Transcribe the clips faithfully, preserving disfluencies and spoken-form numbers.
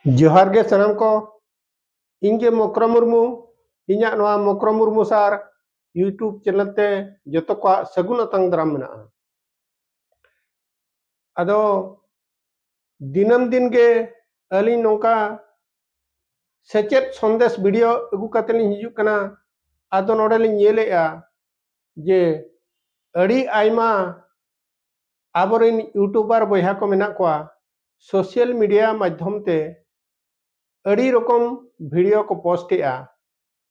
ᱡᱚᱦᱟᱨ ᱜᱮ ᱥᱟᱱᱟᱢ ᱠᱚ᱾ ᱤᱧ ᱜᱮ ᱢᱚᱠᱨᱚ ᱢᱩᱨᱢᱩ᱾ ᱤᱧᱟᱹᱜ ᱱᱚᱣᱟ ᱢᱚᱠᱨᱚ ᱢᱩᱨᱢᱩ ᱥᱟᱨ YouTube ᱪᱮᱱᱮᱞ ᱛᱮ ᱡᱚᱛᱚ ᱠᱚᱣᱟᱜ ᱥᱟᱹᱜᱩᱱ ᱟᱛᱟᱝ ᱫᱟᱨᱟᱢ ᱢᱮᱱᱟᱜᱼᱟ᱾ ᱟᱫᱚ ᱫᱤᱱᱟᱹᱢ ᱫᱤᱱ ᱜᱮ ᱟᱹᱞᱤᱧ ᱱᱚᱝᱠᱟ ᱥᱮᱪᱮᱫ ᱥᱚᱱᱫᱮᱥ ᱵᱷᱤᱰᱤᱭᱳ ᱟᱹᱜᱩ ᱠᱟᱛᱮ ᱞᱤᱧ ᱦᱤᱡᱩᱜ ᱠᱟᱱᱟ᱾ ᱟᱫᱚ ᱱᱚᱰᱮ ᱞᱤᱧ ᱧᱮᱞᱮᱜᱼᱟ ᱡᱮ ᱟᱹᱰᱤ ᱟᱭᱢᱟ ᱟᱵᱚᱨᱮᱱ YouTuber ᱵᱚᱭᱦᱟ ᱠᱚ ᱢᱮᱱᱟᱜ ᱠᱚᱣᱟ, ᱥᱳᱥᱟᱞ ᱢᱤᱰᱤᱭᱟ ᱢᱟᱫᱽᱫᱷᱚᱢ ᱛᱮ ᱟᱹᱰᱤ ᱨᱚᱠᱚᱢ ᱵᱷᱤᱰᱤᱭᱳ ᱠᱚ ᱯᱳᱥᱴ ᱮᱜᱼᱟ᱾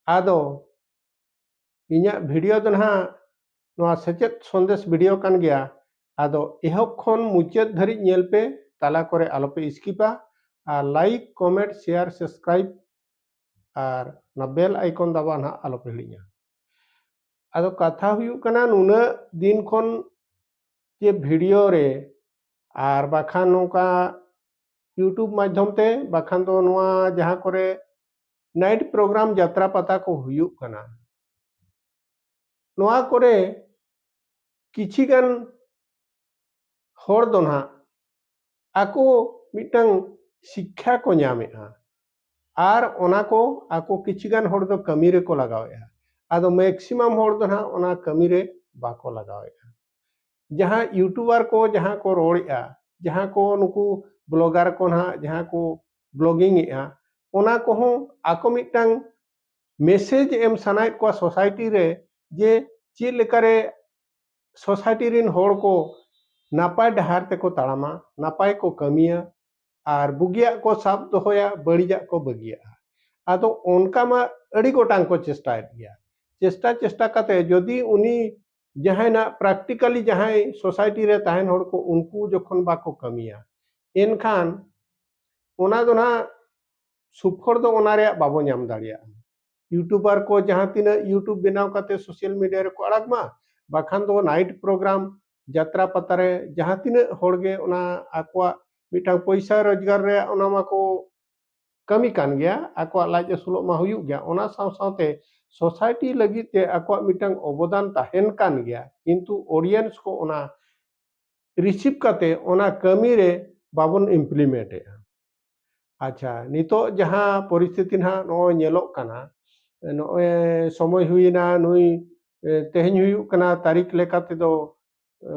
ᱟᱫᱚ ᱤᱧᱟᱹᱜ ᱵᱷᱤᱰᱤᱭᱳ ᱫᱚ ᱱᱟᱦᱟᱜ ᱱᱚᱣᱟ ᱥᱮᱪᱮᱫ ᱥᱚᱱᱫᱮᱥ ᱵᱷᱤᱰᱤᱭᱳ ᱠᱟᱱ ᱜᱮᱭᱟ᱾ ᱟᱫᱚ ᱮᱦᱚᱵ ᱠᱷᱚᱱ ᱢᱩᱪᱟᱹᱫ ᱫᱷᱟᱹᱨᱤᱡ ᱧᱮᱞ ᱯᱮ, ᱛᱟᱞᱟ ᱠᱚᱨᱮ ᱟᱞᱚᱯᱮ ᱥᱠᱤᱯᱟ᱾ ᱟᱨ ᱞᱟᱭᱤᱠ, ᱠᱚᱢᱮᱱᱴ, ᱥᱮᱭᱟᱨ, ᱥᱟᱵᱥᱠᱨᱟᱭᱤᱵ ᱟᱨ ᱚᱱᱟ ᱵᱮᱞ ᱟᱭᱠᱚᱱ ᱫᱟᱵᱟᱣ ᱱᱟᱦᱟᱜ ᱟᱞᱚᱯᱮ ᱦᱤᱲᱤᱧᱟ᱾ ᱟᱫᱚ ᱠᱟᱛᱷᱟ ᱦᱩᱭᱩᱜ ᱠᱟᱱᱟ, ᱱᱩᱱᱟᱹᱜ ᱫᱤᱱ ᱠᱷᱚᱱ ᱡᱮ ᱵᱷᱤᱰᱤᱭᱳ ᱨᱮ ᱟᱨ ᱵᱟᱠᱷᱟᱱ ᱱᱚᱝᱠᱟ YouTube ᱢᱟᱫᱽᱫᱷᱚᱢ ᱛᱮ, ᱵᱟᱠᱷᱟᱱ ᱫᱚ ᱱᱚᱣᱟ ᱡᱟᱦᱟᱸ ᱠᱚᱨᱮ ᱱᱟᱭᱤᱴ ᱯᱨᱳᱜᱨᱟᱢ, ᱡᱟᱛᱨᱟ ᱯᱟᱛᱟ ᱠᱚ ᱦᱩᱭᱩᱜ ᱠᱟᱱᱟ, ᱱᱚᱣᱟ ᱠᱚᱨᱮ ᱠᱤᱪᱷᱤ ᱜᱟᱱ ᱦᱚᱲ ᱫᱚ ᱱᱟᱦᱟᱜ ᱟᱠᱚ ᱢᱤᱫᱴᱟᱝ ᱥᱤᱠᱠᱷᱟ ᱠᱚ ᱧᱟᱢᱮᱜᱼᱟ ᱟᱨ ᱚᱱᱟ ᱠᱚ ᱟᱠᱚ ᱠᱤᱪᱷᱤ ᱜᱟᱱ ᱦᱚᱲ ᱫᱚ ᱠᱟᱹᱢᱤ ᱨᱮᱠᱚ ᱞᱟᱜᱟᱣᱮᱜᱼᱟ᱾ ᱟᱫᱚ ᱢᱮᱠᱥᱤᱢᱟᱢ ᱦᱚᱲ ᱫᱚ ᱱᱟᱦᱟᱜ ᱚᱱᱟ ᱠᱟᱹᱢᱤ ᱨᱮ ᱵᱟᱠᱚ ᱞᱟᱜᱟᱣᱮᱜᱼᱟ᱾ ᱡᱟᱦᱟᱸ YouTuber ᱠᱚ ᱡᱟᱦᱟᱸ ᱠᱚ ᱨᱚᱲᱮᱜᱼᱟ, ᱡᱟᱦᱟᱸ ᱠᱚ ᱱᱩᱠᱩ ᱵᱞᱚᱜᱟᱨ ᱠᱚ ᱱᱟᱦᱟᱜ ᱡᱟᱦᱟᱸ ᱠᱚ ᱵᱞᱚᱜᱤᱝ ᱮᱜᱼᱟ, ᱚᱱᱟ ᱠᱚᱦᱚᱸ ᱟᱠᱚ ᱢᱤᱫᱴᱟᱝ ᱢᱮᱥᱮᱡᱽ ᱮᱢ ᱥᱟᱱᱟᱭᱮᱫ ᱠᱚᱣᱟ ᱥᱳᱥᱟᱭᱴᱤ ᱨᱮ, ᱡᱮ ᱪᱮᱫ ᱞᱮᱠᱟᱨᱮ ᱥᱳᱥᱟᱭᱴᱤ ᱨᱮᱱ ᱦᱚᱲ ᱠᱚ ᱱᱟᱯᱟᱭ ᱰᱟᱦᱟᱨ ᱛᱮᱠᱚ ᱛᱟᱲᱟᱢᱟ, ᱱᱟᱯᱟᱭ ᱠᱚ ᱠᱟᱹᱢᱤᱭᱟ ᱟᱨ ᱵᱩᱜᱤᱭᱟᱜ ᱠᱚ ᱥᱟᱵ ᱫᱚᱦᱚᱭᱟ, ᱵᱟᱹᱲᱤᱡᱟᱜ ᱠᱚ ᱵᱟᱹᱜᱤᱭᱟᱜᱼᱟ᱾ ᱟᱫᱚ ᱚᱱᱠᱟ ᱢᱟ ᱟᱹᱰᱤ ᱜᱚᱴᱟᱝ ᱠᱚ ᱪᱮᱥᱴᱟᱭᱮᱫ ᱜᱮᱭᱟ᱾ ᱪᱮᱥᱴᱟ ᱪᱮᱥᱴᱟ ᱠᱟᱛᱮ ᱡᱩᱫᱤ ᱩᱱᱤ ᱡᱟᱦᱟᱸᱭ ᱱᱟᱜ practically ᱡᱟᱦᱟᱸᱭ ᱥᱳᱥᱟᱭᱴᱤ ᱨᱮ ᱛᱟᱦᱮᱱ ᱦᱚᱲ ᱠᱚ ᱩᱱᱠᱩ ᱡᱚᱠᱷᱚᱱ ᱵᱟᱠᱚ ᱠᱟᱹᱢᱤᱭᱟ, ᱮᱱᱠᱷᱟᱱ ᱚᱱᱟ ᱫᱚ ᱱᱟᱜ ᱥᱩᱯᱷᱚᱞ ᱫᱚ ᱚᱱᱟ ᱨᱮᱭᱟᱜ ᱵᱟᱵᱚ ᱧᱟᱢ ᱫᱟᱲᱮᱭᱟᱜᱼᱟ᱾ YouTuber ᱠᱚ ᱡᱟᱦᱟᱸ ᱛᱤᱱᱟᱹᱜ YouTube ᱵᱮᱱᱟᱣ ᱠᱟᱛᱮ ᱥᱳᱥᱟᱞ ᱢᱤᱰᱤᱭᱟ ᱨᱮᱠᱚ ᱟᱲᱟᱜ ᱢᱟ, ᱵᱟᱠᱷᱟᱱ ᱫᱚ ᱱᱟᱭᱤᱴ ᱯᱨᱳᱜᱨᱟᱢ, ᱡᱟᱛᱨᱟ ᱯᱟᱛᱟ ᱨᱮ ᱡᱟᱦᱟᱸ ᱛᱤᱱᱟᱹᱜ ᱦᱚᱲ ᱜᱮ ᱚᱱᱟ ᱟᱠᱚᱣᱟᱜ ᱢᱤᱫᱴᱟᱝ ᱯᱚᱭᱥᱟ ᱨᱳᱡᱽᱜᱟᱨ ᱨᱮᱭᱟᱜ ᱚᱱᱟ ᱢᱟᱠᱚ ᱠᱟᱹᱢᱤ ᱠᱟᱱ ᱜᱮᱭᱟ, ᱟᱠᱚᱣᱟᱜ ᱞᱟᱡ ᱟᱹᱥᱩᱞᱚᱜ ᱢᱟ ᱦᱩᱭᱩᱜ ᱜᱮᱭᱟ᱾ ᱚᱱᱟ ᱥᱟᱶ ᱥᱟᱶᱛᱮ ᱥᱳᱥᱟᱭᱴᱤ ᱞᱟᱹᱜᱤᱫ ᱛᱮ ᱟᱠᱚᱣᱟᱜ ᱢᱤᱫᱴᱟᱝ ᱚᱵᱚᱫᱟᱱ ᱛᱟᱦᱮᱱ ᱠᱟᱱ ᱜᱮᱭᱟ, ᱠᱤᱱᱛᱩ ᱚᱰᱤᱭᱮᱱᱥ ᱠᱚ ᱚᱱᱟ ᱨᱤᱥᱤᱵᱷ ᱠᱟᱛᱮ ᱚᱱᱟ ᱠᱟᱹᱢᱤ ᱨᱮ ᱵᱟᱵᱚᱱ ᱤᱢᱯᱞᱤᱢᱮᱱᱴ ᱮᱜᱼᱟ᱾ ᱟᱪᱪᱷᱟ, ᱱᱤᱛᱚᱜ ᱡᱟᱦᱟᱸ ᱯᱚᱨᱤᱥᱛᱷᱤᱛᱤ ᱱᱟᱦᱟᱜ ᱱᱚᱜᱼᱚᱭ ᱧᱮᱞᱚᱜ ᱠᱟᱱᱟ, ᱱᱚᱜᱼᱚᱭ ᱥᱚᱢᱚᱭ ᱦᱩᱭᱮᱱᱟ, ᱱᱩᱭ, ᱮ, ᱛᱮᱦᱮᱧ ᱦᱩᱭᱩᱜ ᱠᱟᱱᱟ ᱛᱟᱹᱨᱤᱠᱷ ᱞᱮᱠᱟ ᱛᱮᱫᱚ, ᱮ,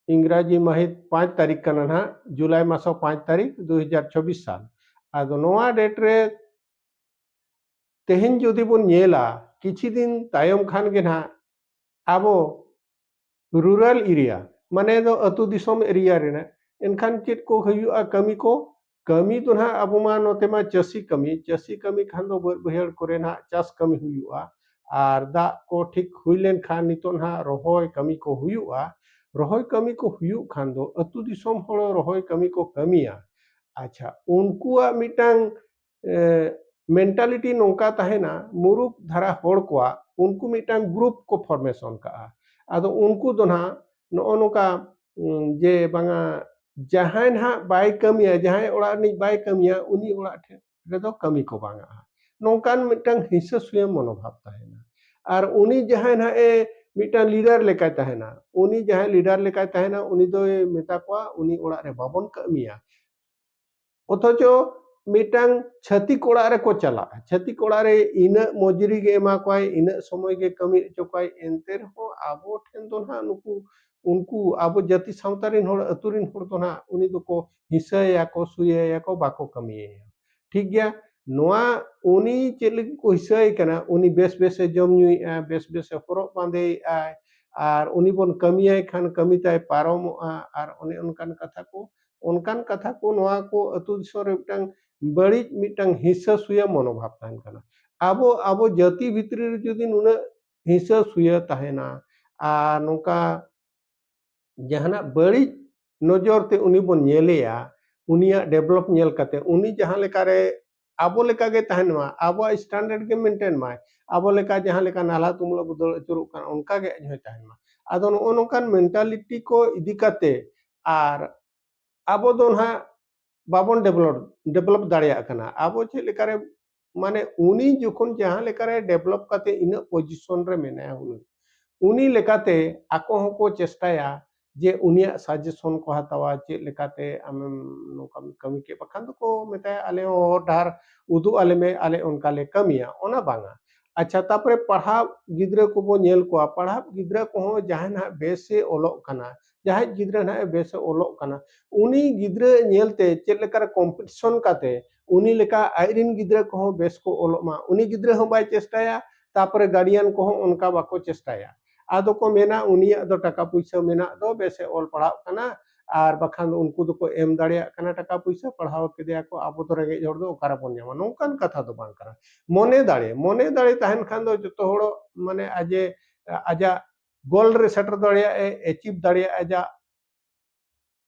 ᱤᱝᱨᱟᱡᱤ ᱢᱟᱹᱦᱤᱛ ᱯᱟᱸᱪ ᱛᱟᱹᱨᱤᱠᱷ ᱠᱟᱱᱟ ᱱᱟᱦᱟᱜ, ᱡᱩᱞᱟᱭ ᱢᱟᱥ ᱯᱟᱸᱪ ᱛᱟᱹᱨᱤᱠᱷ, ᱫᱩ ᱦᱟᱡᱟᱨ ᱪᱚᱵᱵᱤᱥ ᱥᱟᱞ᱾ ᱟᱫᱚ ᱱᱚᱣᱟ date ᱨᱮ ᱛᱮᱦᱮᱧ ᱡᱩᱫᱤ ᱵᱚᱱ ᱧᱮᱞᱟ, ᱠᱤᱪᱷᱤ ᱫᱤᱱ ᱛᱟᱭᱚᱢ ᱠᱷᱟᱱ ᱜᱮ ᱱᱟᱦᱟᱜ ᱟᱵᱚ rural area, ᱢᱟᱱᱮ ᱫᱚ ᱟᱹᱛᱩ ᱫᱤᱥᱚᱢ area ᱨᱮᱱᱟᱜ, ᱮᱱᱠᱷᱟᱱ ᱪᱮᱫ ᱠᱚ ᱦᱩᱭᱩᱜᱼᱟ ᱠᱟᱹᱢᱤ ᱠᱚ? ᱠᱟᱹᱢᱤ ᱫᱚ ᱱᱟᱦᱟᱜ ᱟᱵᱚ ᱢᱟ ᱱᱚᱛᱮ ᱢᱟ ᱪᱟᱹᱥᱤ ᱠᱟᱹᱢᱤ, ᱪᱟᱹᱥᱤ ᱠᱟᱹᱢᱤ ᱠᱷᱟᱱ ᱫᱚ ᱵᱟᱹᱫᱽ ᱵᱟᱹᱭᱦᱟᱹᱲ ᱠᱚᱨᱮ ᱱᱟᱦᱟᱜ ᱪᱟᱥ ᱠᱟᱹᱢᱤ ᱦᱩᱭᱩᱜᱼᱟ, ᱟᱨ ᱫᱟᱜ ᱠᱚ ᱴᱷᱤᱠ ᱦᱩᱭ ᱞᱮᱱᱠᱷᱟᱱ ᱱᱤᱛᱚᱜ ᱱᱟᱦᱟᱜ ᱨᱚᱦᱚᱭ ᱠᱟᱹᱢᱤ ᱠᱚ ᱦᱩᱭᱩᱜᱼᱟ᱾ ᱨᱚᱦᱚᱭ ᱠᱟᱹᱢᱤ ᱠᱚ ᱦᱩᱭᱩᱜ ᱠᱷᱟᱱ ᱫᱚ ᱟᱹᱛᱩ ᱫᱤᱥᱚᱢ ᱦᱚᱲ ᱨᱚᱦᱚᱭ ᱠᱟᱹᱢᱤ ᱠᱚ ᱠᱟᱹᱢᱤᱭᱟ᱾ ᱟᱪᱪᱷᱟ, ᱩᱱᱠᱩᱣᱟᱜ ᱢᱤᱫᱴᱟᱝ, ᱮ, mentality ᱱᱚᱝᱠᱟ ᱛᱟᱦᱮᱱᱟ, ᱢᱩᱨᱩᱠ ᱫᱷᱟᱨᱟ ᱦᱚᱲ ᱠᱚᱣᱟᱜ, ᱩᱱᱠᱩ ᱢᱤᱫᱴᱟᱝ group ᱠᱚ formation ᱠᱟᱜᱼᱟ᱾ ᱟᱫᱚ ᱩᱱᱠᱩ ᱫᱚ ᱱᱟᱦᱟᱜ ᱱᱚᱜᱼᱚ ᱱᱚᱝᱠᱟ, ᱩᱸ, ᱡᱮ ᱵᱟᱝᱟ, ᱡᱟᱦᱟᱸᱭ ᱱᱟᱦᱟᱜ ᱵᱟᱭ ᱠᱟᱹᱢᱤᱭᱟ, ᱡᱟᱦᱟᱸᱭ ᱚᱲᱟᱜ ᱨᱤᱱᱤᱡ ᱵᱟᱭ ᱠᱟᱹᱢᱤᱭᱟ, ᱩᱱᱤ ᱚᱲᱟᱜ ᱴᱷᱮᱱ ᱨᱮᱫᱚ ᱠᱟᱹᱢᱤ ᱠᱚ ᱵᱟᱝᱟᱜᱼᱟ᱾ ᱱᱚᱝᱠᱟᱱ ᱢᱤᱫᱴᱟᱝ ᱦᱤᱥᱟᱹ ᱥᱩᱭᱟᱹ ᱢᱚᱱᱳᱵᱷᱟᱵ ᱛᱟᱦᱮᱱᱟ᱾ ᱟᱨ ᱩᱱᱤ ᱡᱟᱦᱟᱸᱭ ᱱᱟᱦᱟᱜ ᱮ ᱢᱤᱫᱴᱟᱝ leader ᱞᱮᱠᱟᱭ ᱛᱟᱦᱮᱱᱟ, ᱩᱱᱤ ᱡᱟᱦᱟᱸᱭ leader ᱞᱮᱠᱟᱭ ᱛᱟᱦᱮᱱᱟ, ᱩᱱᱤ ᱫᱚᱭ ᱢᱮᱛᱟ ᱠᱚᱣᱟ, "ᱩᱱᱤ ᱚᱲᱟᱜ ᱨᱮ ᱵᱟᱵᱚᱱ ᱠᱟᱹᱢᱤᱭᱟ᱾" ᱚᱛᱷᱚᱪᱚ ᱢᱤᱫᱴᱟᱝ ᱪᱷᱟᱹᱛᱤᱠ ᱚᱲᱟᱜ ᱨᱮᱠᱚ ᱪᱟᱞᱟᱜᱼᱟ, ᱪᱷᱟᱹᱛᱤᱠ ᱚᱲᱟᱜ ᱨᱮ ᱤᱱᱟᱹᱜ ᱢᱚᱡᱩᱨᱤ ᱜᱮ ᱮᱢᱟ ᱠᱚᱣᱟᱭ, ᱤᱱᱟᱹᱜ ᱥᱚᱢᱚᱭ ᱜᱮ ᱠᱟᱹᱢᱤ ᱦᱚᱪᱚ ᱠᱚᱣᱟᱭ, ᱮᱱᱛᱮ ᱨᱮᱦᱚᱸ ᱟᱵᱚ ᱴᱷᱮᱱ ᱫᱚ ᱱᱟᱦᱟᱜ ᱱᱩᱠᱩ, ᱩᱱᱠᱩ ᱟᱵᱚ ᱡᱟᱹᱛᱤ ᱥᱟᱶᱛᱟ ᱨᱮᱱ ᱦᱚᱲ, ᱟᱹᱛᱩ ᱨᱮᱱ ᱦᱚᱲ ᱫᱚ ᱱᱟᱦᱟᱜ ᱩᱱᱤ ᱫᱚᱠᱚ ᱦᱤᱥᱟᱹᱭᱟᱠᱚ, ᱥᱩᱭᱟᱹᱭᱟᱠᱚ, ᱵᱟᱠᱚ ᱠᱟᱹᱢᱤᱭᱟᱭᱟ᱾ ᱴᱷᱤᱠ ᱜᱮᱭᱟ, ᱱᱚᱣᱟ ᱩᱱᱤ ᱪᱮᱫ ᱞᱟᱹᱜᱤᱫ ᱠᱚ ᱦᱤᱥᱟᱹᱭ ᱠᱟᱱᱟ? ᱩᱱᱤ ᱵᱮᱥ ᱵᱮᱥᱮ ᱡᱚᱢ ᱧᱩᱭᱮᱫᱼᱟ, ᱵᱮᱥ ᱵᱮᱥᱮ ᱦᱚᱨᱚᱜ ᱵᱟᱸᱫᱮᱭᱮᱫᱼᱟᱭ, ᱟᱨ ᱩᱱᱤ ᱵᱚᱱ ᱠᱟᱹᱢᱤᱭᱟᱭ ᱠᱷᱟᱱ ᱠᱟᱹᱢᱤ ᱛᱟᱭ ᱯᱟᱨᱚᱢᱚᱜᱼᱟ, ᱟᱨ ᱚᱱᱮ ᱚᱱᱠᱟᱱ ᱠᱟᱛᱷᱟ ᱠᱚ, ᱚᱱᱠᱟᱱ ᱠᱟᱛᱷᱟ ᱠᱚ ᱱᱚᱣᱟ ᱠᱚ ᱟᱹᱛᱩ ᱫᱤᱥᱚᱢ ᱨᱮ ᱢᱤᱫᱴᱟᱝ ᱵᱟᱹᱲᱤᱡ ᱢᱤᱫᱴᱟᱝ ᱦᱤᱥᱟᱹ ᱥᱩᱭᱟᱹ ᱢᱚᱱᱳᱵᱷᱟᱵ ᱛᱟᱦᱮᱱ ᱠᱟᱱᱟ᱾ ᱟᱵᱚ, ᱟᱵᱚ ᱡᱟᱹᱛᱤ ᱵᱷᱤᱛᱨᱤ ᱨᱮ ᱡᱩᱫᱤ ᱱᱩᱱᱟᱹᱜ ᱦᱤᱥᱟᱹ ᱥᱩᱭᱟᱹ ᱛᱟᱦᱮᱱᱟ, ᱟᱨ ᱱᱚᱝᱠᱟ ᱡᱟᱦᱟᱱᱟᱜ ᱵᱟᱹᱲᱤᱡ ᱱᱚᱡᱚᱨ ᱛᱮ ᱩᱱᱤ ᱵᱚᱱ ᱧᱮᱞᱮᱭᱟ, ᱩᱱᱤᱭᱟᱜ develop ᱧᱮᱞ ᱠᱟᱛᱮ ᱩᱱᱤ ᱡᱟᱦᱟᱸ ᱞᱮᱠᱟᱨᱮ ᱟᱵᱚ ᱞᱮᱠᱟ ᱜᱮ ᱛᱟᱦᱮᱱ ᱢᱟ, ᱟᱵᱚᱣᱟᱜ standard ᱜᱮ maintain ᱢᱟᱭ, ᱟᱵᱚ ᱞᱮᱠᱟ ᱡᱟᱦᱟᱸ ᱞᱮᱠᱟ ᱱᱟᱞᱦᱟ ᱛᱩᱢᱟᱹᱞ ᱵᱚᱫᱚᱞ ᱟᱹᱪᱩᱨᱚᱜ ᱠᱟᱱᱟ, ᱚᱱᱠᱟ ᱜᱮ ᱟᱡ ᱦᱚᱸᱭ ᱛᱟᱦᱮᱱ ᱢᱟ᱾ ᱟᱫᱚ ᱱᱚᱜᱼᱚ ᱱᱚᱝᱠᱟᱱ mentality ᱠᱚ ᱤᱫᱤ ᱠᱟᱛᱮ, ᱟᱨ ᱟᱵᱚ ᱫᱚ ᱱᱟᱦᱟᱜ ᱵᱟᱵᱚᱱ develop, develop ᱫᱟᱲᱮᱭᱟᱜ ᱠᱟᱱᱟ᱾ ᱟᱵᱚ ᱪᱮᱫ ᱞᱮᱠᱟᱨᱮ, ᱢᱟᱱᱮ ᱩᱱᱤ ᱡᱚᱠᱷᱚᱱ ᱡᱟᱦᱟᱸ ᱞᱮᱠᱟᱨᱮ develop ᱠᱟᱛᱮ ᱤᱱᱟᱹᱜ position ᱨᱮ ᱢᱮᱱᱟᱭᱟ ᱦᱩᱱᱟᱹᱝ, ᱩᱱᱤ ᱞᱮᱠᱟᱛᱮ ᱟᱠᱚ ᱦᱚᱸᱠᱚ ᱪᱮᱥᱴᱟᱭᱟ ᱡᱮ ᱩᱱᱤᱭᱟᱜ ᱥᱟᱡᱮᱥᱚᱱ ᱠᱚ ᱦᱟᱛᱟᱣᱟ, ᱪᱮᱫ ᱞᱮᱠᱟᱛᱮ ᱟᱢᱮᱢ ᱱᱚᱝᱠᱟᱢ ᱠᱟᱹᱢᱤ ᱠᱮᱫ, ᱵᱟᱠᱷᱟᱱ ᱫᱚᱠᱚ ᱢᱮᱛᱟᱭᱟ, "ᱟᱞᱮ ᱦᱚᱸ ᱦᱚᱨ ᱰᱟᱦᱟᱨ ᱩᱫᱩᱜ ᱟᱞᱮ ᱢᱮ, ᱟᱞᱮ ᱚᱱᱠᱟ ᱞᱮ ᱠᱟᱹᱢᱤᱭᱟ", ᱚᱱᱟ ᱵᱟᱝᱟ᱾ ᱟᱪᱪᱷᱟ, ᱛᱟᱯᱚᱨᱮ ᱯᱟᱲᱦᱟᱣ ᱜᱤᱫᱽᱨᱟᱹ ᱠᱚᱵᱚ ᱧᱮᱞ ᱠᱚᱣᱟ, ᱯᱟᱲᱦᱟᱣ ᱜᱤᱫᱽᱨᱟᱹ ᱠᱚᱦᱚᱸ ᱡᱟᱦᱟᱸᱭ ᱱᱟᱦᱟᱜ ᱵᱮᱥᱮ ᱚᱞᱚᱜ ᱠᱟᱱᱟ, ᱡᱟᱦᱟᱸᱭ ᱜᱤᱫᱽᱨᱟᱹ ᱱᱟᱦᱟᱜ ᱵᱮᱥᱮ ᱚᱞᱚᱜ ᱠᱟᱱᱟ, ᱩᱱᱤ ᱜᱤᱫᱽᱨᱟᱹ ᱧᱮᱞᱛᱮ ᱪᱮᱫ ᱞᱮᱠᱟᱨᱮ ᱠᱚᱢᱯᱤᱴᱤᱥᱚᱱ ᱠᱟᱛᱮ ᱩᱱᱤ ᱞᱮᱠᱟ ᱟᱡᱨᱤᱱ ᱜᱤᱫᱽᱨᱟᱹ ᱠᱚᱦᱚᱸ ᱵᱮᱥ ᱠᱚ ᱚᱞᱚᱜ ᱢᱟ, ᱩᱱᱤ ᱜᱤᱫᱽᱨᱟᱹ ᱦᱚᱸ ᱵᱟᱭ ᱪᱮᱥᱴᱟᱭᱟ, ᱛᱟᱯᱚᱨᱮ ᱜᱟᱨᱰᱤᱭᱟᱱ ᱠᱚᱦᱚᱸ ᱚᱱᱠᱟ ᱵᱟᱠᱚ ᱪᱮᱥᱴᱟᱭᱟ᱾ ᱟᱫᱚ ᱠᱚ ᱢᱮᱱᱟ, "ᱩᱱᱤᱭᱟᱜ ᱫᱚ ᱴᱟᱠᱟ ᱯᱩᱭᱥᱟᱹ ᱢᱮᱱᱟᱜ ᱫᱚ, ᱵᱮᱥᱮ ᱚᱞ ᱯᱟᱲᱦᱟᱜ ᱠᱟᱱᱟ, ᱟᱨ ᱵᱟᱠᱷᱟᱱ ᱫᱚ ᱩᱱᱠᱩ ᱫᱚᱠᱚ ᱮᱢ ᱫᱟᱲᱮᱭᱟᱜ ᱠᱟᱱᱟ ᱴᱟᱠᱟ ᱯᱩᱭᱥᱟᱹ, ᱯᱟᱲᱦᱟᱣ ᱠᱮᱫᱮᱭᱟ ᱠᱚ, ᱟᱵᱚ ᱫᱚ ᱨᱮᱸᱜᱮᱡ ᱦᱚᱲ ᱫᱚ ᱚᱠᱟ ᱨᱮᱵᱚᱱ ᱧᱟᱢᱟ?" ᱱᱚᱝᱠᱟᱱ ᱠᱟᱛᱷᱟ ᱫᱚ ᱵᱟᱝ ᱠᱟᱱᱟ᱾ ᱢᱚᱱᱮ ᱫᱟᱲᱮ, ᱢᱚᱱᱮ ᱫᱟᱲᱮ ᱛᱟᱦᱮᱱ ᱠᱷᱟᱱ ᱫᱚ ᱡᱚᱛᱚ ᱦᱚᱲ ᱢᱟᱱᱮ ᱟᱡᱮ, ᱟᱡᱟᱜ ᱜᱳᱞ ᱨᱮ ᱥᱮᱴᱮᱨ ᱫᱟᱲᱮᱭᱟᱜᱼᱟᱭ, ᱮᱪᱤᱵᱷ ᱫᱟᱲᱮᱭᱟᱜᱼᱟᱭ ᱟᱡᱟᱜ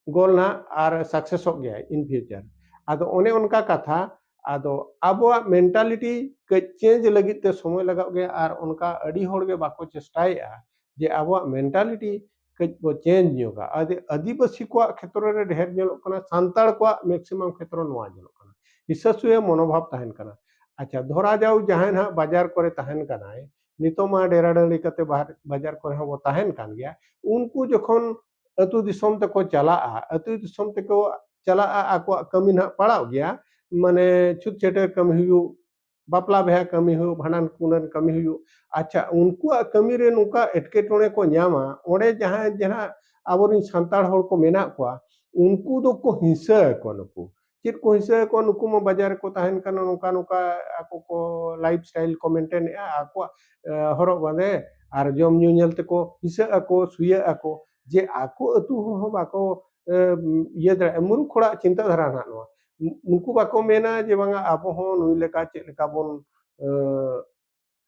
ᱜᱳᱞ ᱱᱟᱦᱟᱜ, ᱟᱨ ᱥᱟᱠᱥᱮᱥᱚᱜ ᱜᱮᱭᱟᱭ in future᱾ ᱟᱫᱚ ᱚᱱᱮ ᱚᱱᱠᱟ ᱠᱟᱛᱷᱟ, ᱟᱫᱚ ᱟᱵᱚᱣᱟᱜ ᱢᱮᱱᱴᱟᱞᱤᱴᱤ ᱠᱟᱹᱡ ᱪᱮᱧᱡᱽ ᱞᱟᱹᱜᱤᱫ ᱛᱮ ᱥᱚᱢᱚᱭ ᱞᱟᱜᱟᱜ ᱜᱮᱭᱟ, ᱟᱨ ᱚᱱᱠᱟ ᱟᱹᱰᱤ ᱦᱚᱲ ᱜᱮ ᱵᱟᱠᱚ ᱪᱮᱥᱴᱟᱭᱮᱫᱼᱟ ᱡᱮ ᱟᱵᱚᱣᱟᱜ ᱢᱮᱱᱴᱟᱞᱤᱴᱤ ᱠᱟᱹᱡ ᱵᱚ ᱪᱮᱧᱡᱽ ᱧᱚᱜᱟ᱾ ᱟᱫᱤ-, ᱟᱹᱫᱤᱵᱟᱹᱥᱤ ᱠᱚᱣᱟᱜ ᱠᱷᱮᱛᱨᱚ ᱨᱮ ᱰᱷᱮᱨ ᱧᱮᱞᱚᱜ ᱠᱟᱱᱟ, ᱥᱟᱱᱛᱟᱲ ᱠᱚᱣᱟᱜ ᱢᱮᱠᱥᱤᱢᱟᱢ ᱠᱷᱮᱛᱨᱚ ᱱᱚᱣᱟ ᱧᱮᱞᱚᱜ ᱠᱟᱱᱟ, ᱦᱤᱥᱟᱹ ᱥᱩᱭᱟᱹ ᱢᱚᱱᱳᱵᱷᱟᱵ ᱛᱟᱦᱮᱱ ᱠᱟᱱᱟ᱾ ᱟᱪᱪᱷᱟ, ᱫᱷᱚᱨᱟ ᱡᱟᱣ ᱡᱟᱦᱟᱸᱭ ᱱᱟᱦᱟᱜ ᱵᱟᱡᱟᱨ ᱠᱚᱨᱮ ᱛᱟᱦᱮᱱ ᱠᱟᱱᱟᱭ, ᱱᱤᱛᱚᱜ ᱢᱟ ᱰᱮᱨᱟ ᱰᱟᱹᱝᱨᱤ ᱠᱟᱛᱮ ᱵᱟᱦᱟᱨ, ᱵᱟᱡᱟᱨ ᱠᱚᱨᱮ ᱦᱚᱸ ᱵᱚ ᱛᱟᱦᱮᱱ ᱠᱟᱱ ᱜᱮᱭᱟ, ᱩᱱᱠᱩ ᱡᱚᱠᱷᱚᱱ ᱟᱹᱛᱩ ᱫᱤᱥᱚᱢ ᱛᱮᱠᱚ ᱪᱟᱞᱟᱜᱼᱟ, ᱟᱹᱛᱩ ᱫᱤᱥᱚᱢ ᱛᱮᱠᱚ ᱪᱟᱞᱟᱜᱼᱟ, ᱟᱠᱚᱣᱟᱜ ᱠᱟᱹᱢᱤ ᱱᱟᱦᱟᱜ ᱯᱟᱲᱟᱜ ᱜᱮᱭᱟ, ᱢᱟᱱᱮ ᱪᱷᱩᱛ ᱪᱷᱟᱹᱴᱭᱟᱹᱨ ᱠᱟᱹᱢᱤ ᱦᱩᱭᱩᱜ, ᱵᱟᱯᱞᱟ ᱵᱤᱦᱟ ᱠᱟᱹᱢᱤ ᱦᱩᱭᱩᱜ, ᱵᱷᱟᱸᱰᱟᱱ ᱠᱩᱸᱰᱟᱹᱱ ᱠᱟᱹᱢᱤ ᱦᱩᱭᱩᱜ, ᱟᱪᱪᱷᱟ, ᱩᱱᱠᱩᱣᱟᱜ ᱠᱟᱹᱢᱤ ᱨᱮ ᱱᱚᱝᱠᱟ ᱮᱴᱠᱮᱴᱚᱬᱮ ᱠᱚ ᱧᱟᱢᱟ, ᱚᱸᱰᱮ ᱡᱟᱦᱟᱸᱭ ᱡᱟᱦᱟᱸ ᱟᱵᱚᱨᱮᱱ ᱥᱟᱱᱛᱟᱲ ᱦᱚᱲ ᱠᱚ ᱢᱮᱱᱟᱜ ᱠᱚᱣᱟ, ᱩᱱᱠᱩ ᱫᱚᱠᱚ ᱦᱤᱝᱥᱟᱹ ᱟᱠᱚᱣᱟ᱾ ᱱᱩᱠᱩ ᱪᱮᱫ ᱠᱚ ᱦᱤᱝᱥᱟᱹ ᱟᱠᱚᱣᱟ? ᱱᱩᱠᱩ ᱢᱟ ᱵᱟᱡᱟᱨ ᱨᱮᱠᱚ ᱛᱟᱦᱮᱱ ᱠᱟᱱᱟ, ᱱᱚᱝᱠᱟ ᱱᱚᱝᱠᱟ ᱟᱠᱚ ᱠᱚ ᱞᱟᱭᱤᱯᱷ ᱥᱴᱟᱭᱤᱞ ᱠᱚ ᱢᱮᱱᱴᱮᱱᱮᱜᱼᱟ, ᱟᱠᱚᱣᱟᱜ, ᱮ, ᱦᱚᱨᱚᱜ ᱵᱟᱸᱫᱮ ᱟᱨ ᱡᱚᱢ ᱧᱩ ᱧᱮᱞ ᱛᱮᱠᱚ ᱦᱤᱝᱥᱟᱹᱜ ᱟᱠᱚ, ᱥᱩᱭᱟᱹᱜ ᱟᱠᱚ, ᱡᱮ ᱟᱠᱚ ᱟᱹᱛᱩ ᱦᱚᱲ ᱦᱚᱸ ᱵᱟᱠᱚ, ᱮ, ᱤᱭᱟᱹ ᱫᱟᱲᱮᱭᱟᱜᱼᱟ᱾ ᱢᱩᱨᱩᱠᱷ ᱦᱚᱲᱟᱜ ᱪᱤᱱᱛᱟᱹ ᱫᱷᱟᱨᱟ ᱱᱟᱦᱟᱜ ᱱᱚᱣᱟ᱾ ᱩᱱ-, ᱩᱱᱠᱩ ᱵᱟᱠᱚ ᱢᱮᱱᱟ ᱡᱮ ᱵᱟᱝᱟ ᱟᱵᱚ ᱦᱚᱸ ᱱᱩᱭ ᱞᱮᱠᱟ ᱪᱮᱫ ᱞᱮᱠᱟ ᱵᱚᱱ, ᱮ,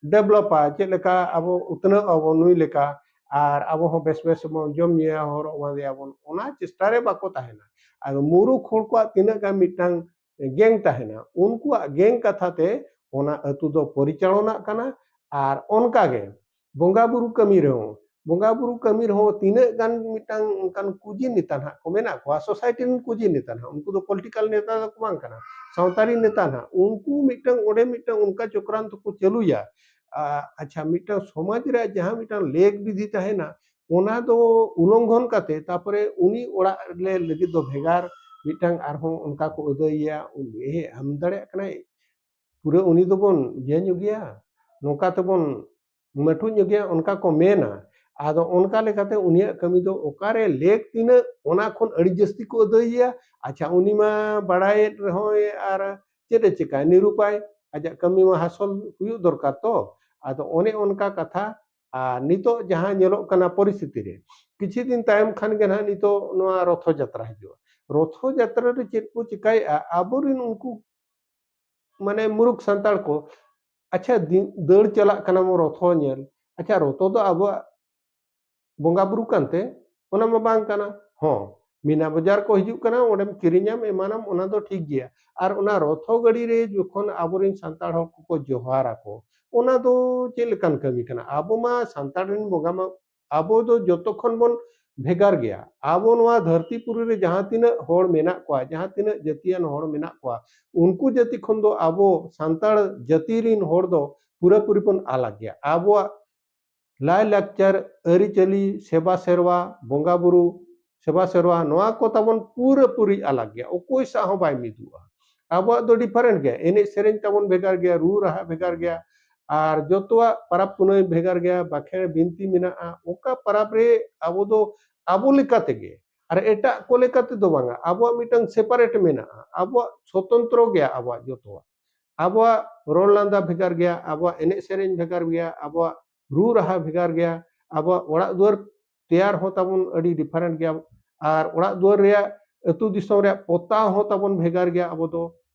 ᱰᱮᱵᱷᱞᱚᱯᱟ, ᱪᱮᱫ ᱞᱮᱠᱟ ᱟᱵᱚ ᱩᱛᱱᱟᱹᱜ ᱟᱵᱚ ᱱᱩᱭ ᱞᱮᱠᱟ, ᱟᱨ ᱟᱵᱚ ᱦᱚᱸ ᱵᱮᱥ ᱵᱮᱥ ᱵᱚᱱ ᱡᱚᱢ ᱧᱩᱭᱟ, ᱦᱚᱨᱚᱜ ᱵᱟᱸᱫᱮᱭᱟᱵᱚᱱ, ᱚᱱᱟ ᱪᱮᱥᱴᱟ ᱨᱮ ᱵᱟᱠᱚ ᱛᱟᱦᱮᱱᱟ᱾ ᱟᱫᱚ ᱢᱩᱨᱩᱠᱷ ᱦᱚᱲ ᱠᱚᱣᱟᱜ ᱛᱤᱱᱟᱹᱜ ᱜᱟᱱ ᱢᱤᱫᱴᱟᱝ ᱜᱮᱝ ᱛᱟᱦᱮᱱᱟ, ᱩᱱᱠᱩᱣᱟᱜ ᱜᱮᱝ ᱠᱟᱛᱷᱟ ᱛᱮ ᱚᱱᱟ ᱟᱹᱛᱩ ᱫᱚ ᱯᱚᱨᱤᱪᱟᱞᱚᱱᱟᱜ ᱠᱟᱱᱟ᱾ ᱟᱨ ᱚᱱᱠᱟ ᱜᱮ ᱵᱚᱸᱜᱟ ᱵᱩᱨᱩ ᱠᱟᱹᱢᱤ ᱨᱮᱦᱚᱸ, ᱵᱚᱸᱜᱟ ᱵᱩᱨᱩ ᱠᱟᱹᱢᱤ ᱨᱮᱦᱚᱸ ᱛᱤᱱᱟᱹᱜ ᱜᱟᱱ ᱢᱤᱫᱴᱟᱝ ᱚᱱᱠᱟᱱ ᱠᱩᱡᱤ ᱱᱮᱛᱟ ᱱᱟᱦᱟᱜ ᱠᱚ ᱢᱮᱱᱟᱜ ᱠᱚᱣᱟ, ᱥᱳᱥᱟᱭᱴᱤ ᱨᱮᱱ ᱠᱩᱡᱤ ᱱᱮᱛᱟ ᱱᱟᱦᱟᱜ, ᱩᱱᱠᱩ ᱫᱚ ᱯᱚᱞᱤᱴᱤᱠᱟᱞ ᱱᱮᱛᱟ ᱫᱚᱠᱚ ᱵᱟᱝ ᱠᱟᱱᱟ, ᱥᱟᱶᱛᱟᱨᱤ ᱱᱮᱛᱟ ᱱᱟᱦᱟᱜ, ᱩᱱᱠᱩ ᱢᱤᱫᱴᱟᱝ, ᱚᱸᱰᱮ ᱢᱤᱫᱴᱟᱝ ᱚᱱᱠᱟ ᱪᱚᱠᱨᱟᱱᱛᱚ ᱠᱚ ᱪᱟᱹᱞᱩᱭᱟ᱾ ᱟ-, ᱟᱪᱪᱷᱟ, ᱢᱤᱫᱴᱟᱝ ᱥᱚᱢᱟᱡᱽ ᱨᱮᱭᱟᱜ ᱡᱟᱦᱟᱸ ᱢᱤᱫᱴᱟᱝ ᱞᱮᱠ ᱵᱤᱫᱷᱤ ᱛᱟᱦᱮᱱᱟ, ᱚᱱᱟ ᱫᱚ ᱩᱞᱚᱝᱜᱷᱚᱱ ᱠᱟᱛᱮ, ᱛᱟᱨᱯᱚᱨᱮ ᱩᱱᱤ ᱚᱲᱟᱜ ᱨᱮ ᱞᱟᱹᱜᱤᱫ ᱫᱚ ᱵᱷᱮᱜᱟᱨ ᱢᱤᱫᱴᱟᱝ ᱟᱨᱦᱚᱸ ᱚᱱᱠᱟ ᱠᱚ ᱟᱹᱫᱟᱹᱭᱮᱭᱟ, ᱩᱱᱤ ᱮ ᱮᱢ ᱫᱟᱲᱮᱭᱟᱜ ᱠᱟᱱᱟᱭ, ᱯᱩᱨᱟᱹ ᱩᱱᱤ ᱫᱚᱵᱚᱱ ᱤᱭᱟᱹ ᱧᱚᱜᱮᱭᱟ, ᱱᱚᱝᱠᱟ ᱛᱮᱵᱚᱱ ᱢᱟᱹᱴᱷᱩ ᱧᱚᱜᱮᱭᱟ, ᱚᱱᱠᱟ ᱠᱚ ᱢᱮᱱᱟ᱾ ᱟᱫᱚ ᱚᱱᱠᱟ ᱞᱮᱠᱟᱛᱮ ᱩᱱᱤᱭᱟᱜ ᱠᱟᱹᱢᱤ ᱫᱚ ᱚᱠᱟᱨᱮ ᱞᱮᱠ ᱛᱤᱱᱟᱹᱜ, ᱚᱱᱟ ᱠᱷᱚᱱ ᱟᱹᱰᱤ ᱡᱟᱹᱥᱛᱤ ᱠᱚ ᱟᱹᱫᱟᱹᱭᱮᱭᱟ᱾ ᱟᱪᱪᱷᱟ, ᱩᱱᱤ ᱢᱟ ᱵᱟᱲᱟᱭᱮᱫ ᱨᱮᱦᱚᱸᱭ, ᱟᱨ ᱪᱮᱫ ᱮ ᱪᱮᱠᱟᱭ? ᱱᱤᱨᱩᱯᱟᱭ, ᱟᱡᱟᱜ ᱠᱟᱹᱢᱤ ᱢᱟ ᱦᱟᱥᱚᱞ ᱦᱩᱭᱩᱜ ᱫᱚᱨᱠᱟᱨ ᱛᱚ᱾ ᱟᱫᱚ ᱚᱱᱮ ᱚᱱᱠᱟ ᱠᱟᱛᱷᱟ᱾ ᱟᱨ ᱱᱤᱛᱚᱜ ᱡᱟᱦᱟᱸ ᱧᱮᱞᱚᱜ ᱠᱟᱱᱟ ᱯᱚᱨᱤᱥᱛᱷᱤᱛᱤ ᱨᱮ, ᱠᱤᱪᱷᱩ ᱫᱤᱱ ᱛᱟᱭᱚᱢ ᱠᱷᱟᱱ ᱜᱮ ᱱᱟᱦᱟᱜ ᱱᱤᱛᱚᱜ ᱱᱚᱣᱟ ᱨᱚᱛᱷᱚ ᱡᱟᱛᱨᱟ ᱦᱤᱡᱩᱜᱼᱟ᱾ ᱨᱚᱛᱷᱚ ᱡᱟᱛᱨᱟ ᱨᱮ ᱪᱮᱫ ᱠᱚ ᱪᱮᱠᱟᱭᱮᱫᱼᱟ? ᱟᱵᱚᱨᱮᱱ ᱩᱱᱠᱩ ᱢᱟᱱᱮ ᱢᱩᱨᱩᱠ ᱥᱟᱱᱛᱟᱲ ᱠᱚ, ᱟᱪᱪᱷᱟ, ᱫᱤ-, ᱫᱟᱹᱲ ᱪᱟᱞᱟᱜ ᱠᱟᱱᱟ ᱵᱚᱱ ᱨᱚᱛᱷᱚ ᱧᱮᱞ᱾ ᱟᱪᱪᱷᱟ, ᱨᱚᱛᱷᱚ ᱫᱚ ᱟᱵᱚᱣᱟᱜ ᱵᱚᱸᱜᱟ ᱵᱩᱨᱩ ᱠᱟᱱᱛᱮ? ᱚᱱᱟ ᱢᱟ ᱵᱟᱝ ᱠᱟᱱᱟ᱾ ᱦᱚᱸ, ᱢᱤᱱᱟ ᱵᱟᱡᱟᱨ ᱠᱚ ᱦᱤᱡᱩᱜ ᱠᱟᱱᱟ, ᱚᱸᱰᱮᱢ ᱠᱤᱨᱤᱧᱟᱢ, ᱮᱢᱟᱱᱟᱢ, ᱚᱱᱟ ᱫᱚ ᱴᱷᱤᱠ ᱜᱮᱭᱟ᱾ ᱟᱨ ᱚᱱᱟ ᱨᱚᱛᱷᱚ ᱜᱟᱹᱰᱤ ᱨᱮ ᱡᱚᱠᱷᱚᱱ ᱟᱵᱚᱨᱮᱱ ᱥᱟᱱᱛᱟᱲ ᱦᱚᱲ ᱠᱚᱠᱚ ᱡᱚᱦᱟᱨ ᱟᱠᱚ, ᱚᱱᱟ ᱫᱚ ᱪᱮᱫ ᱞᱮᱠᱟᱱ ᱠᱟᱹᱢᱤ ᱠᱟᱱᱟ? ᱟᱵᱚ ᱢᱟ ᱥᱟᱱᱛᱟᱲ ᱨᱮᱱ ᱵᱚᱸᱜᱟ ᱢᱟ, ᱟᱵᱚ ᱫᱚ ᱡᱚᱛᱚ ᱠᱷᱚᱱ ᱵᱚᱱ ᱵᱷᱮᱜᱟᱨ ᱜᱮᱭᱟ᱾ ᱟᱵᱚ ᱱᱚᱣᱟ ᱫᱷᱟᱹᱨᱛᱤ ᱯᱩᱨᱤ ᱨᱮ ᱡᱟᱦᱟᱸ ᱛᱤᱱᱟᱹᱜ ᱦᱚᱲ ᱢᱮᱱᱟᱜ ᱠᱚᱣᱟ, ᱡᱟᱦᱟᱸ ᱛᱤᱱᱟᱹᱜ ᱡᱟᱹᱛᱤᱭᱟᱱ ᱦᱚᱲ ᱢᱮᱱᱟᱜ ᱠᱚᱣᱟ, ᱩᱱᱠᱩ ᱡᱟᱹᱛᱤ ᱠᱷᱚᱱ ᱫᱚ ᱟᱵᱚ ᱥᱟᱱᱛᱟᱲ ᱡᱟᱹᱛᱤ ᱨᱤᱱ ᱦᱚᱲ ᱫᱚ ᱯᱩᱨᱟᱹᱯᱩᱨᱤ ᱵᱚᱱ ᱟᱞᱟᱜᱽ ᱜᱮᱭᱟ᱾ ᱟᱵᱚᱣᱟᱜ ᱞᱟᱭᱼᱞᱟᱠᱪᱟᱨ, ᱟᱹᱨᱤᱪᱟᱹᱞᱤ, ᱥᱮᱵᱟ ᱥᱮᱨᱣᱟ, ᱵᱚᱸᱜᱟ ᱵᱩᱨᱩ, ᱥᱮᱵᱟ ᱥᱮᱨᱣᱟ, ᱱᱚᱣᱟ ᱠᱚ ᱛᱟᱵᱚᱱ ᱯᱩᱨᱟᱹᱯᱩᱨᱤ ᱟᱞᱟᱜᱽ ᱜᱮᱭᱟ, ᱚᱠᱚᱭ ᱥᱟᱶ ᱦᱚᱸ ᱵᱟᱭ ᱢᱤᱫᱚᱜᱼᱟ᱾ ᱟᱵᱚᱣᱟᱜ ᱫᱚ ᱰᱤᱯᱷᱟᱨᱮᱱᱴ ᱜᱮᱭᱟ, ᱮᱱᱮᱡ ᱥᱮᱨᱮᱧ ᱛᱟᱵᱚᱱ ᱵᱷᱮᱜᱟᱨ ᱜᱮᱭᱟ, ᱨᱩ ᱨᱟᱦᱟ ᱵᱷᱮᱜᱟᱨ ᱜᱮᱭᱟ, ᱟᱨ ᱡᱚᱛᱚᱣᱟᱜ ᱯᱟᱨᱟᱵᱽ ᱯᱩᱱᱟᱹᱭ ᱵᱷᱮᱜᱟᱨ ᱜᱮᱭᱟ, ᱵᱟᱠᱷᱮᱬ ᱵᱤᱱᱛᱤ ᱢᱮᱱᱟᱜᱼᱟ᱾ ᱚᱠᱟ ᱯᱟᱨᱟᱵᱽ ᱨᱮ ᱟᱵᱚ ᱫᱚ ᱟᱵᱚ ᱞᱮᱠᱟ ᱛᱮᱜᱮ, ᱟᱨ ᱮᱴᱟᱜ ᱠᱚ ᱞᱮᱠᱟ ᱛᱮᱫᱚ ᱵᱟᱝᱟ, ᱟᱵᱚᱣᱟᱜ ᱢᱤᱫᱴᱟᱝ ᱥᱮᱯᱟᱨᱮᱴ ᱢᱮᱱᱟᱜᱼᱟ, ᱟᱵᱚᱣᱟᱜ ᱥᱚᱛᱚᱱᱛᱨᱚ ᱜᱮᱭᱟ ᱟᱵᱚᱣᱟᱜ ᱡᱚᱛᱚᱣᱟᱜ᱾ ᱟᱵᱚᱣᱟᱜ ᱨᱚᱲ ᱞᱟᱸᱫᱟ ᱵᱷᱮᱜᱟᱨ ᱜᱮᱭᱟ, ᱟᱵᱚᱣᱟᱜ ᱮᱱᱮᱡ ᱥᱮᱨᱮᱧ ᱵᱷᱮᱜᱟᱨ ᱜᱮᱭᱟ, ᱟᱵᱚᱣᱟᱜ ᱨᱩ ᱨᱟᱦᱟ ᱵᱷᱮᱜᱟᱨ ᱜᱮᱭᱟ, ᱟᱵᱚᱣᱟᱜ ᱚᱲᱟᱜ ᱫᱩᱣᱟᱹᱨ ᱛᱮᱭᱟᱨ ᱦᱚᱸ ᱛᱟᱵᱚᱱ ᱟᱹᱰᱤ ᱰᱤᱯᱷᱟᱨᱮᱱᱴ ᱜᱮᱭᱟ, ᱟᱨ ᱚᱲᱟᱜ ᱫᱩᱣᱟᱹᱨ ᱨᱮᱭᱟᱜ, ᱟᱹᱛᱩ ᱫᱤᱥᱚᱢ ᱨᱮᱭᱟᱜ ᱯᱚᱛᱟᱣ ᱦᱚᱸ ᱛᱟᱵᱚᱱ ᱵᱷᱮᱜᱟᱨ ᱜᱮᱭᱟ ᱟᱵᱚ ᱫᱚ᱾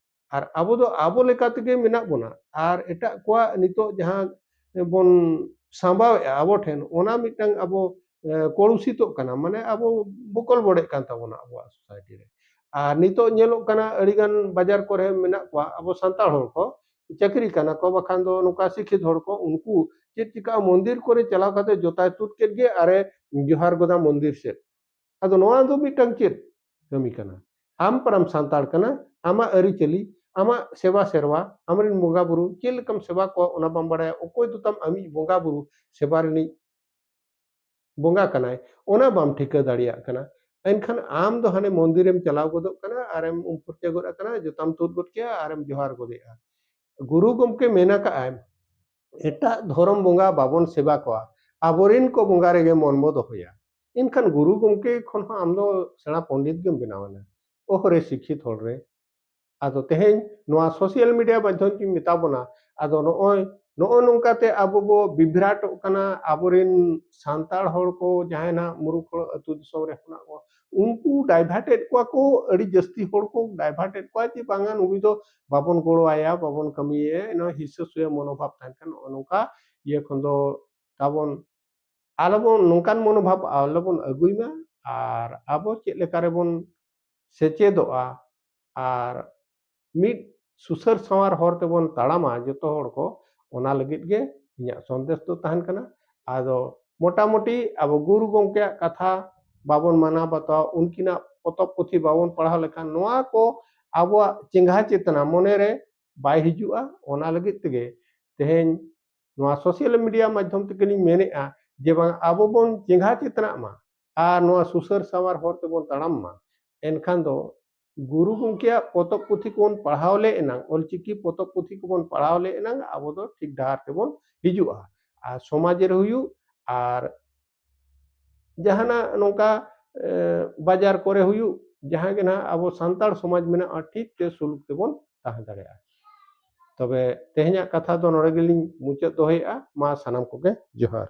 ᱟᱨ ᱟᱵᱚ ᱫᱚ ᱟᱵᱚ ᱞᱮᱠᱟ ᱛᱮᱜᱮ ᱢᱮᱱᱟᱜ ᱵᱚᱱᱟ, ᱟᱨ ᱮᱴᱟᱜ ᱠᱚᱣᱟᱜ ᱱᱤᱛᱚᱜ ᱡᱟᱦᱟᱸ ᱵᱚᱱ ᱥᱟᱢᱵᱟᱣᱮᱫᱼᱟ ᱟᱵᱚ ᱴᱷᱮᱱ, ᱚᱱᱟ ᱢᱤᱫᱴᱟᱝ ᱟᱵᱚ, ᱮ, ᱠᱚᱞᱩᱥᱤᱛᱚᱜ ᱠᱟᱱᱟ, ᱢᱟᱱᱮ ᱟᱵᱚ ᱵᱚᱠᱚᱞ ᱵᱚᱰᱮᱜ ᱠᱟᱱ ᱛᱟᱵᱚᱱᱟ ᱟᱵᱚᱣᱟᱜ ᱥᱳᱥᱟᱭᱴᱤ ᱨᱮ᱾ ᱟᱨ ᱱᱤᱛᱚᱜ ᱧᱮᱞᱚᱜ ᱠᱟᱱᱟ ᱟᱹᱰᱤᱜᱟᱱ ᱵᱟᱡᱟᱨ ᱠᱚᱨᱮ ᱢᱮᱱᱟᱜ ᱠᱚᱣᱟ ᱟᱵᱚ ᱥᱟᱱᱛᱟᱲ ᱦᱚᱲ ᱠᱚ, ᱪᱟᱹᱠᱨᱤ ᱠᱟᱱᱟ ᱠᱚ, ᱵᱟᱠᱷᱟᱱ ᱫᱚ ᱱᱚᱝᱠᱟ ᱥᱤᱠᱷᱤᱛ ᱦᱚᱲ ᱠᱚ, ᱩᱱᱠᱩ ᱪᱮᱫ ᱪᱤᱠᱟᱹᱜᱼᱟ, ᱢᱚᱱᱫᱤᱨ ᱠᱚᱨᱮ ᱪᱟᱞᱟᱣ ᱠᱟᱛᱮ ᱡᱚᱛᱟᱭ ᱛᱩᱫ ᱠᱮᱫ ᱜᱮ ᱟᱨᱮ ᱡᱚᱦᱟᱨ ᱜᱚᱫᱟ ᱢᱚᱱᱫᱤᱨ ᱥᱮᱫ᱾ ᱟᱫᱚ ᱱᱚᱣᱟ ᱫᱚ ᱢᱤᱫᱴᱟᱝ ᱪᱮᱫ ᱠᱟᱹᱢᱤ ᱠᱟᱱᱟ? ᱟᱢ ᱯᱟᱨᱟᱢ ᱥᱟᱱᱛᱟᱲ ᱠᱟᱱᱟ, ᱟᱢᱟᱜ ᱟᱹᱨᱤᱪᱟᱹᱞᱤ, ᱟᱢᱟᱜ ᱥᱮᱵᱟ ᱥᱮᱨᱣᱟ, ᱟᱢᱨᱮᱱ ᱵᱚᱸᱜᱟ ᱵᱩᱨᱩ ᱪᱮᱫ ᱞᱮᱠᱟᱢ ᱥᱮᱵᱟ ᱠᱚᱣᱟ ᱚᱱᱟ ᱵᱟᱢ ᱵᱟᱲᱟᱭᱟ᱾ ᱚᱠᱚᱭ ᱫᱚ ᱛᱟᱢ ᱟᱢᱤᱡ ᱵᱚᱸᱜᱟ ᱵᱩᱨᱩ ᱥᱮᱵᱟ ᱨᱤᱱᱤᱡ ᱵᱚᱸᱜᱟ ᱠᱟᱱᱟᱭ, ᱚᱱᱟ ᱵᱟᱢ ᱴᱷᱤᱠᱟᱹ ᱫᱟᱲᱮᱭᱟᱜ ᱠᱟᱱᱟ᱾ ᱮᱱᱠᱷᱟᱱ ᱟᱢ ᱫᱚ ᱦᱟᱱᱮ ᱢᱚᱱᱫᱤᱨᱮᱢ ᱪᱟᱞᱟᱣ ᱜᱚᱫᱚᱜ ᱠᱟᱱᱟ, ᱟᱨᱮᱢ ᱩᱢ ᱯᱷᱟᱨᱪᱟ ᱜᱚᱫ ᱟᱠᱟᱱᱟ, ᱡᱚᱛᱟᱢ ᱛᱩᱫ ᱜᱚᱫ ᱠᱮᱜᱼᱟ, ᱟᱨᱮᱢ ᱡᱚᱦᱟᱨ ᱜᱚᱫᱮᱜᱼᱟ᱾ ᱜᱩᱨᱩ ᱜᱚᱢᱠᱮ ᱢᱮᱱ ᱟᱠᱟᱫᱼᱟᱭ, ᱮᱴᱟᱜ ᱫᱷᱚᱨᱚᱢ ᱵᱚᱸᱜᱟ ᱵᱟᱵᱚᱱ ᱥᱮᱵᱟ ᱠᱚᱣᱟ, ᱟᱵᱚᱨᱮᱱ ᱠᱚ ᱵᱚᱸᱜᱟ ᱨᱮᱜᱮ ᱢᱚᱱ ᱵᱚ ᱫᱚᱦᱚᱭᱟ᱾ ᱮᱱᱠᱷᱟᱱ ᱜᱩᱨᱩ ᱜᱚᱢᱠᱮ ᱠᱷᱚᱱ ᱦᱚᱸ ᱟᱢ ᱫᱚ ᱥᱮᱬᱟ ᱯᱚᱱᱰᱤᱛ ᱜᱮᱢ ᱵᱮᱱᱟᱣ ᱮᱱᱟ᱾ ᱚᱦ ᱨᱮ ᱥᱤᱠᱠᱷᱤᱛ ᱦᱚᱲ ᱨᱮ᱾ ᱟᱫᱚ ᱛᱮᱦᱮᱧ ᱱᱚᱣᱟ social media ᱢᱟᱫᱽᱫᱷᱚᱢ ᱛᱤᱧ ᱢᱮᱛᱟ ᱵᱚᱱᱟ, ᱟᱫᱚ ᱱᱚᱜᱼᱚᱭ, ᱱᱚᱜᱼᱚ ᱱᱚᱝᱠᱟᱛᱮ ᱟᱵᱚ ᱵᱚ ᱵᱤᱵᱷᱨᱟᱴᱚᱜ ᱠᱟᱱᱟ᱾ ᱟᱵᱚᱨᱮᱱ ᱥᱟᱱᱛᱟᱲ ᱦᱚᱲ ᱠᱚ ᱡᱟᱦᱟᱸᱭ ᱱᱟᱦᱟᱜ ᱢᱩᱨᱩᱠ ᱦᱚᱲ ᱟᱹᱛᱩ ᱫᱤᱥᱚᱢ ᱨᱮ ᱠᱷᱚᱱᱟᱜ ᱠᱚ, ᱩᱱᱠᱩ divert ᱮᱫ ᱠᱚᱣᱟ ᱠᱚ, ᱟᱹᱰᱤ ᱡᱟᱹᱥᱛᱤ ᱦᱚᱲ ᱠᱚ divert ᱮᱫ ᱠᱚᱣᱟ ᱡᱮ ᱵᱟᱝᱟ ᱱᱩᱭ ᱫᱚ ᱵᱟᱵᱚᱱ ᱜᱚᱲᱚ ᱟᱭᱟ, ᱵᱟᱵᱚᱱ ᱠᱟᱹᱢᱤᱭᱟ, ᱱᱚᱣᱟ ᱦᱤᱥᱟᱹ ᱥᱩᱭᱟᱹ ᱢᱚᱱᱳᱵᱷᱟᱵ ᱛᱟᱦᱮᱱ ᱠᱷᱟᱱ ᱱᱚᱜᱼᱚ ᱱᱚᱝᱠᱟ ᱤᱭᱟᱹ ᱠᱷᱚᱱ ᱫᱚ ᱛᱟᱵᱚᱱ ᱟᱞᱚᱵᱚᱱ, ᱱᱚᱝᱠᱟᱱ ᱢᱚᱱᱳᱵᱷᱟᱵ ᱟᱞᱚᱵᱚᱱ ᱟᱹᱜᱩᱭ ᱢᱟ᱾ ᱟᱨ ᱟᱵᱚ ᱪᱮᱫ ᱞᱮᱠᱟ ᱨᱮᱵᱚᱱ ᱥᱮᱪᱮᱫᱚᱜᱼᱟ ᱟᱨ ᱢᱤᱫ ᱥᱩᱥᱟᱹᱨ ᱥᱟᱶᱟᱨ ᱦᱚᱨ ᱛᱮᱵᱚᱱ ᱛᱟᱲᱟᱢᱟ ᱡᱚᱛᱚ ᱦᱚᱲ ᱠᱚ, ᱚᱱᱟ ᱞᱟᱹᱜᱤᱫ ᱜᱮ ᱤᱧᱟᱹᱜ ᱥᱚᱱᱫᱮᱥ ᱫᱚ ᱛᱟᱦᱮᱱ ᱠᱟᱱᱟ᱾ ᱟᱫᱚ ᱢᱚᱴᱟᱢᱩᱴᱤ ᱟᱵᱚ ᱜᱩᱨᱩ ᱜᱚᱢᱠᱮᱭᱟᱜ ᱠᱟᱛᱷᱟ ᱵᱟᱵᱚᱱ ᱢᱟᱱᱟᱣ ᱵᱟᱛᱟᱣᱟ, ᱩᱱᱠᱤᱱᱟᱜ ᱯᱚᱛᱚᱵ ᱯᱩᱛᱷᱤ ᱵᱟᱵᱚᱱ ᱯᱟᱲᱦᱟᱣ ᱞᱮᱠᱷᱟᱱ ᱱᱚᱣᱟ ᱠᱚ ᱟᱵᱚᱣᱟᱜ ᱪᱮᱸᱜᱷᱟ ᱪᱮᱛᱱᱟ ᱢᱚᱱᱮᱨᱮ ᱵᱟᱭ ᱦᱤᱡᱩᱜᱼᱟ᱾ ᱚᱱᱟ ᱞᱟᱹᱜᱤᱫ ᱛᱮᱜᱮ ᱛᱮᱦᱮᱧ ᱱᱚᱣᱟ social media ᱢᱟᱫᱽᱫᱷᱚᱢ ᱛᱮᱜᱮ ᱞᱤᱧ ᱢᱮᱱᱮᱫᱼᱟ ᱡᱮ ᱵᱟᱝ, ᱟᱵᱚ ᱵᱚᱱ ᱪᱮᱸᱜᱷᱟ ᱪᱮᱛᱱᱟᱜ ᱢᱟ ᱟᱨ ᱱᱚᱣᱟ ᱥᱩᱥᱟᱹᱨ ᱥᱟᱶᱟᱨ ᱦᱚᱨ ᱛᱮᱵᱚᱱ ᱛᱟᱲᱟᱢ ᱢᱟ᱾ ᱮᱱᱠᱷᱟᱱ ᱫᱚ ᱜᱩᱨᱩ ᱜᱚᱢᱠᱮᱭᱟᱜ ᱯᱚᱛᱚᱵ ᱯᱩᱛᱷᱤ ᱠᱚᱵᱚᱱ ᱯᱟᱲᱦᱟᱣ ᱞᱮ ᱮᱱᱟᱝ, ᱚᱞᱪᱤᱠᱤ ᱯᱚᱛᱚᱵ ᱯᱩᱛᱷᱤ ᱠᱚᱵᱚᱱ ᱯᱟᱲᱦᱟᱣ ᱞᱮ ᱮᱱᱟᱝ ᱟᱵᱚ ᱫᱚ ᱴᱷᱤᱠ ᱰᱟᱦᱟᱨ ᱛᱮᱵᱚᱱ ᱦᱤᱡᱩᱜᱼᱟ᱾ ᱟᱨ ᱥᱚᱢᱟᱡᱽ ᱨᱮ ᱦᱩᱭᱩᱜ ᱟᱨ ᱡᱟᱦᱟᱱᱟᱜ ᱱᱚᱝᱠᱟ, ᱮ, ᱵᱟᱡᱟᱨ ᱠᱚᱨᱮ ᱦᱩᱭᱩᱜ, ᱡᱟᱦᱟᱸ ᱜᱮ ᱱᱟᱦᱟᱜ ᱟᱵᱚ ᱥᱟᱱᱛᱟᱲ ᱥᱚᱢᱟᱡᱽ ᱢᱮᱱᱟᱜᱼᱟ, ᱴᱷᱤᱠ ᱛᱮ ᱥᱩᱞᱩᱠ ᱛᱮᱵᱚᱱ ᱛᱟᱦᱮᱸ ᱫᱟᱲᱮᱭᱟᱜᱼᱟ᱾ ᱛᱚᱵᱮ ᱛᱮᱦᱮᱧᱟᱜ ᱠᱟᱛᱷᱟ ᱫᱚ ᱱᱚᱰᱮ ᱜᱮᱞᱤᱧ ᱢᱩᱪᱟᱹᱫ ᱫᱚᱦᱚᱭᱮᱫᱼᱟ᱾ ᱢᱟ ᱥᱟᱱᱟᱢ ᱠᱚᱜᱮ ᱡᱚᱦᱟᱨ᱾